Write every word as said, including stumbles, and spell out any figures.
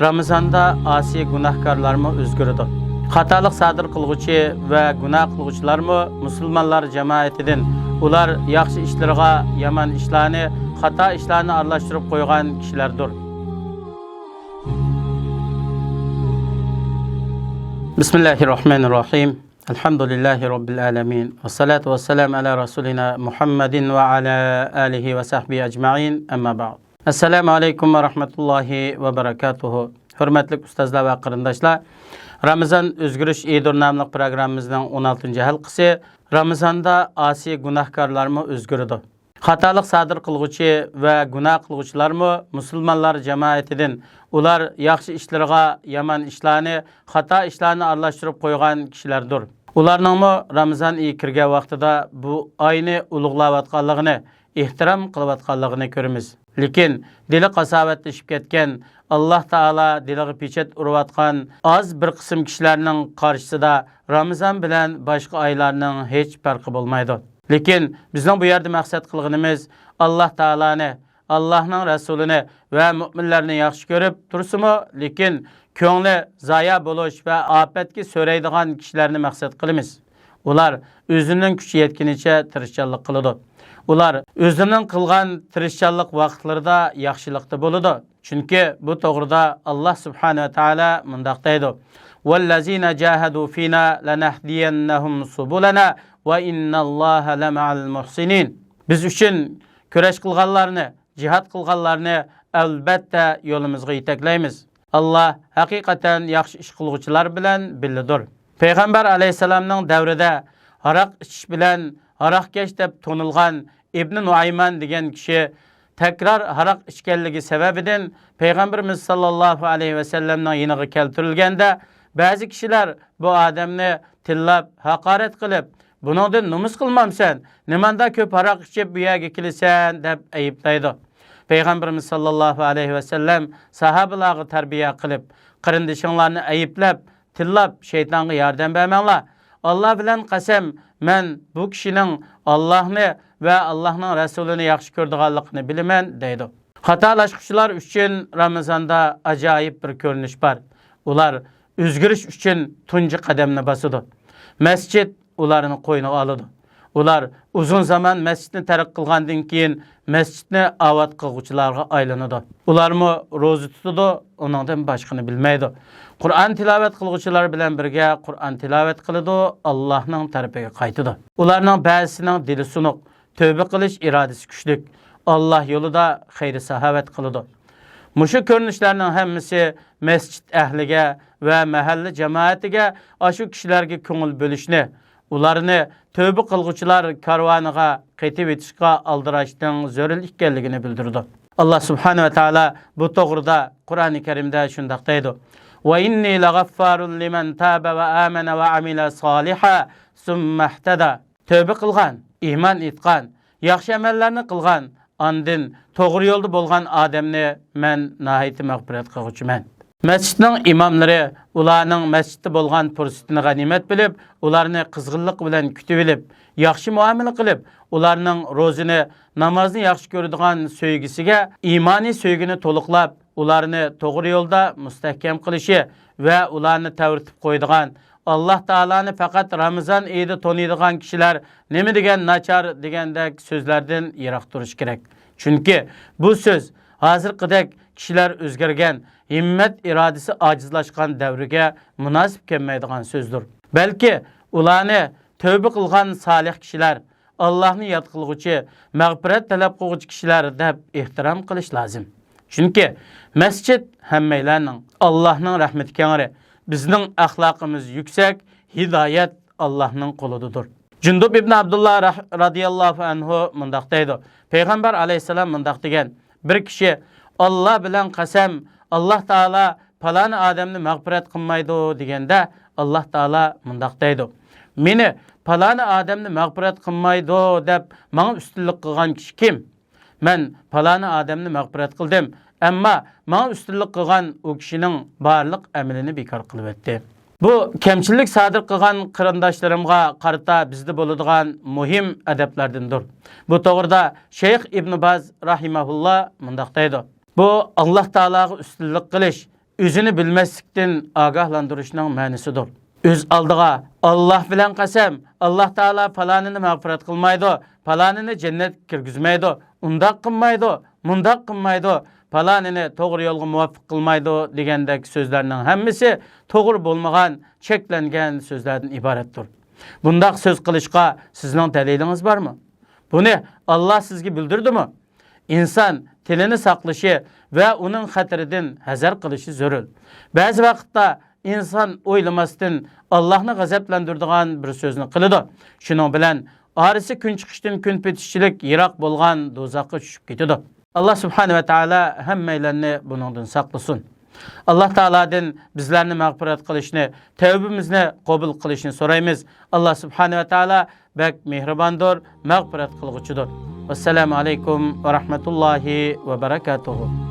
رامىزاندا ئاسىي گۇناھكارلارمۇ ئۆزگىرىدۇ. خاتالىق سادىر قىلغۇچى ۋە گۇناھ قىلغۇچىلارمۇ مۇسۇلمانلار جامائىتىدىن، ئۇلار ياخشى ئىشلىرىغا، يامان ئىشلارنى، خاتا ئىشلارنى ئارىلاشتۇرۇپ قويغان كىشىلەردۇر. بىسمىللاھىررەھمانىررەھىم. ئەلھەمدۇلىللاھى رەببىل ئالەمىن. ۋەسسالاتۇ ۋەسسالامۇ ئەلا رەسۇلىنا مۇھەممەدىن ۋە ئالا ئالىھى ۋە سەھبىھى ئەجمەئىن. ئەمما بەئد. ئەسسالامۇ ئەلەيكۇم ۋە رەھمەتۇللاھى ۋە بەرەكاتۇھۇ. ھۆرمەتلىك ئۇستازلار ۋە قېرىنداشلار، رامىزان ئۆزگىرىش ئىدۇر ناملىق پروگراممىمىزنىڭ ئون ئالتىنچى ھەلقىسى. رامىزاندا ئاسىي گۇناھكارلارمۇ ئۆزگىرىدۇ. خاتالىق سادىر قىلغۇچى ۋە گۇناھ قىلغۇچىلارمۇ مۇسۇلمانلار جامائىتىدىن، ئۇلار ياخشى ئىشلىرىغا، يامان ئىشلارنى، خاتا ئىشلارنى ئارىلاشتۇرۇپ قويغان كىشىلەردۇر. ئۇلارنىڭمۇ رامىزان ئېيى كىرگەن ۋاقتىدا بۇ ئاينى ئۇلۇغلاۋاتقانلىقىنى، ئېھتىرام قىلىۋاتقانلىقىنى كۆرىمىز. لېكىن دىلى قاساۋەتلىشىپ كەتكەن، ئاللا تائالا دىلىغا پېچەت ئۇرۇۋاتقان ئاز بىر قىسىم كىشىلەرنىڭ قارشىسىدا رامىزان بىلەن باشقا ئايلارنىڭ ھېچ پەرقى بولمايدۇ. لېكىن بىزنىڭ بۇ يەردە مەقسەت قىلغىنىمىز ئاللا تائالانى، ئاللانىڭ رەسۇلىنى ۋە مۆمىنلەرنى ياخشى كۆرۈپ تۇرسىمۇ، لېكىن كۆڭلى زايا بولۇش ۋە ئاپەتكە سۆرەيدىغان كىشىلەرنى مەقسەت قىلىمىز. ئۇلار ئۆزىنىڭ كۈچى يەتكىنىچە تىرىشچانلىق قىلىدۇ. ئۇلار ئۆزىنىڭ قىلغان تىرىشچانلىق ۋاقىتلىرىدا ياخشىلىقتا بولىدۇ. چۈنكى بۇ توغرىدا ئاللا سۇبھانەھۇ ۋە تائالا مۇنداق دەيدۇ: «ۋەللەزىنە جاھەدۇ فىنا لەنەھدىيەننەھۇم سۇبۇلەنا ۋە ئىننەللاھە لەمەئەل مۇھسىنىن.» بىز ئۈچۈن كۈرەش قىلغانلارنى، جىھاد قىلغانلارنى ئەلبەتتە يولىمىزغا يېتەكلەيمىز. ئاللا ھەقىقەتەن ياخشى ئىش قىلغۇچىلار بىلەن بىللىدۇر. پەيغەمبەر ئەلەيھىسسالامنىڭ دەۋرىدە ھاراق ئىچىش بىلەن ھاراقكەش دەپ تونۇلغان ئىبنى نۇئەيمان دېگەن كىشى تەكرار ھاراق ئىچكەنلىكى سەۋەبىدىن پەيغەمبىرىمىز ساللاللاھۇ ئەلەيھى ۋەسەللەمنىڭ يېنىغا كەلتۈرۈلگەندە، بەزى كىشىلەر بۇ ئادەمنى تىللاپ، ھاقارەت قىلىپ، «بۇنىڭدىن نومۇس قىلمامسەن؟ نېمانداق كۆپ ھاراق ئىچىپ بۇ يەرگە كېلىسەن؟» دەپ ئەيىبلەيدۇ. پەيغەمبىرىمىز ساللاللاھۇ ئەلەيھى ۋەسەللەم ساھابىلارغا تەربىيە قىلىپ، قېرىندىشىڭلارنى ئەيىبلەپ، تىللاپ، شەيتانغا ياردەم بەرمەڭلار. ئاللا بىلەن قەسەم، مەن بۇ كىشىنىڭ ئاللاھنى ۋە ئاللاھنىڭ رەسۇلىنى ياخشى كۆرىدىغانلىقىنى بىلىمەن، دەيدۇ. خاتالاشقۇچىلار ئۈچۈن رامىزاندا ئاجايىپ بىر كۆرۈنۈش بار. ئۇلار ئۆزگىرىش ئۈچۈن تۇنجى قەدەمنى باسىدۇ. مەسچىت ئۇلارنى قوينىغا ئالىدۇ. ئۇلار ئۇزۇن زامان مەسچىتنى تەرك قىلغاندىن كېيىن، مەسچىتنى ئاۋات قىلغۇچىلارغا ئايلىنىدۇ. ئۇلارمۇ روزا تۇتىدۇ، ئۇنىڭدىن باشقىنى بىلمەيدۇ. قۇرئان تىلاۋەت قىلغۇچىلار بىلەن بىرگە قۇرئان تىلاۋەت قىلىدۇ، ئاللاھنىڭ تەرىپىگە قايتىدۇ. ئۇلارنىڭ بەزىسىنىڭ دىلى سۇنۇق، تۆبە قىلىش ئىرادىسى كۈچلۈك، ئاللا يولىدا خەير-ساخاۋەت قىلىدۇ. مۇشۇ كۆرۈنۈشلەرنىڭ ھەممىسى مەسچىت ئەھلىگە ۋە مەھەللە جامائىتىگە ئاشۇ كىشىلەرگە كۆڭۈل بۆلۈشنى، ئۇلارنى تۆبە قىلغۇچىلار كارۋانىغا قېتىۋېتىشقا ئالدىراشنىڭ زۆرۈر ئىكەنلىكىنى بىلدۈرىدۇ. ئاللا سۇبھانەھۇ ۋە تائالا بۇ توغرىدا قۇرئانى كەرىمدە شۇنداق دەيدۇ: «ۋە ئىننى لەغەففارۇن لىمەن تابە ۋە ئامەنە ۋە ئەمىلە سالىھا سۇممەھتەدا.» تۆبە قىلغان، ئىمان ئېيتقان، ياخشى ئەمەللەرنى قىلغان، ئاندىن توغرا يولدا بولغان ئادەمنى مەن ناھايىتى مەغپىرەت قىلغۇچىمەن. مەسچىتنىڭ ئىماملىرى ئۇلارنىڭ مەسچىتتە بولغان پۇرسىتىنى غەنىيمەت بىلىپ، ئۇلارنى قىزغىنلىق بىلەن كۈتۈۋېلىپ، ياخشى مۇئامىلە قىلىپ، ئۇلارنىڭ روزىنى، نامازنى ياخشى كۆرىدىغان سۆيگۈسىگە ئىمانىي سۆيگۈنى تولۇقلاپ، ئۇلارنى توغرا يولدا مۇستەھكەم قىلىشى ۋە ئۇلارنى تەۋرىتىپ قويىدىغان، ئاللا تائالانى پەقەت رامىزان ئېيىدا تونۇيدىغان كىشىلەر نېمە دېگەن ناچار دېگەندەك سۆزلەردىن يىراق تۇرۇش كېرەك. چۈنكى بۇ سۆز ھازىرقىدەك كىشىلەر ئۆزگەرگەن، ھىممەت ئىرادىسى ئاجىزلاشقان دەۋرگە مۇناسىپ كەلمەيدىغان سۆزدۇر. بەلكى ئۇلارنى تۆبە قىلغان سالىھ كىشىلەر، ئاللاھنى ياد قىلغۇچى، مەغپىرەت تەلەپ قىلغۇچى كىشىلەر دەپ ئېھتىرام قىلىش لازىم. چۈنكى مەسچىت ھەممەيلەننىڭ، ئاللاھنىڭ رەھمىتى كەڭرى، بىزنىڭ ئەخلاقىمىز يۈكسەك، ھىدايەت ئاللاھنىڭ قولىدىدۇر. جۇندۇب ئىبن ئابدۇللا رەھ-، رادىياللاھۇ ئەنھۇ مۇنداق دەيدۇ: پەيغەمبەر ئەلەيھىسسالام مۇنداق دېگەن: «بىر كىشى، ئاللا بىلەن قەسەم، ئاللا تائالا پالانى ئادەمنى مەغپىرەت قىلمايدۇ» دېگەندە، ئاللا تائالا مۇنداق دەيدۇ: «مېنى پالانى ئادەمنى مەغپىرەت قىلمايدۇ دەپ ماڭا ئۈستۈنلۈك قىلغان كىشى كىم؟ مەن پالانى ئادەمنى مەغپىرەت قىلدىم، ئەمما ماڭا ئۈستۈنلۈك قىلغان ئۇ كىشىنىڭ بارلىق ئەمىلىنى بىكار قىلىۋەتتى.» بۇ كەمچىللىك سادىر قىلغان قېرىنداشلىرىمغا قارىتا بىزدە بولىدىغان مۇھىم ئەدەپلەردىندۇر. بۇ توغرىدا شەيخ ئىبن باز راھىمەھۇللا مۇنداق دەيدۇ: «بۇ ئاللا تائالاغا ئۈستۈنلۈك قىلىش، ئۆزىنى بىلمەسلىكتىن ئاگاھلاندۇرۇشنىڭ مەنىسىدۇر. ئۆز ئالدىغا، «ئاللاھ بىلەن قەسەم، ئاللاھ تائالا پالانىنى مەغپىرەت قىلمايدۇ، پالانىنى جەننەتكە كىرگۈزمەيدۇ، ئۇنداق قىلمايدۇ، مۇنداق قىلمايدۇ، پالانىنى توغرا يولغا مۇۋەپپەق قىلمايدۇ» دېگەندەك سۆزلەرنىڭ ھەممىسى توغرا بولمىغان، چەكلەنگەن سۆزلەردىن ئىبارەتتۇر. بۇنداق سۆز قىلىشقا سىزنىڭ دەلىلىڭىز بارمۇ؟ بۇنى ئاللاھ سىزگە بىلدۈردىمۇ؟ ئىنسان تىلىنى ساقلىشى ۋە ئۇنىڭ خەتىرىدىن ھەزەر قىلىشى زۆرۈر. بەزى ۋاقىتتا ئىنسان ئويلىماستىن ئاللاھنى غەزەپلەندۈرىدىغان بىر سۆزنى قىلىدۇ. شۇنىڭ بىلەن ئارىسى كۈن چىقىشتىن كۈن پېتىشچىلىك يىراق بولغان دوزاخقا چۈشۈپ كېتىدۇ. ئاللاھ سۇبھانەھۇ ۋە تائالا ھەممەيلەننى بۇنىڭدىن ساقلىسۇن. ئاللاھ تائالادىن بىزلەرنى مەغپىرەت قىلىشنى، تەۋبىمىزنى قوبۇل قىلىشنى سورايمىز. ئاللاھ سۇبھانەھۇ ۋە تائالا بەك مېھرىباندۇر، مەغپىرەت قىلغۇچىدۇر. ۋەسسالامۇ ئەلەيكۇم ۋە رەھمەتۇللاھى ۋە بەرەكاتۇھۇ.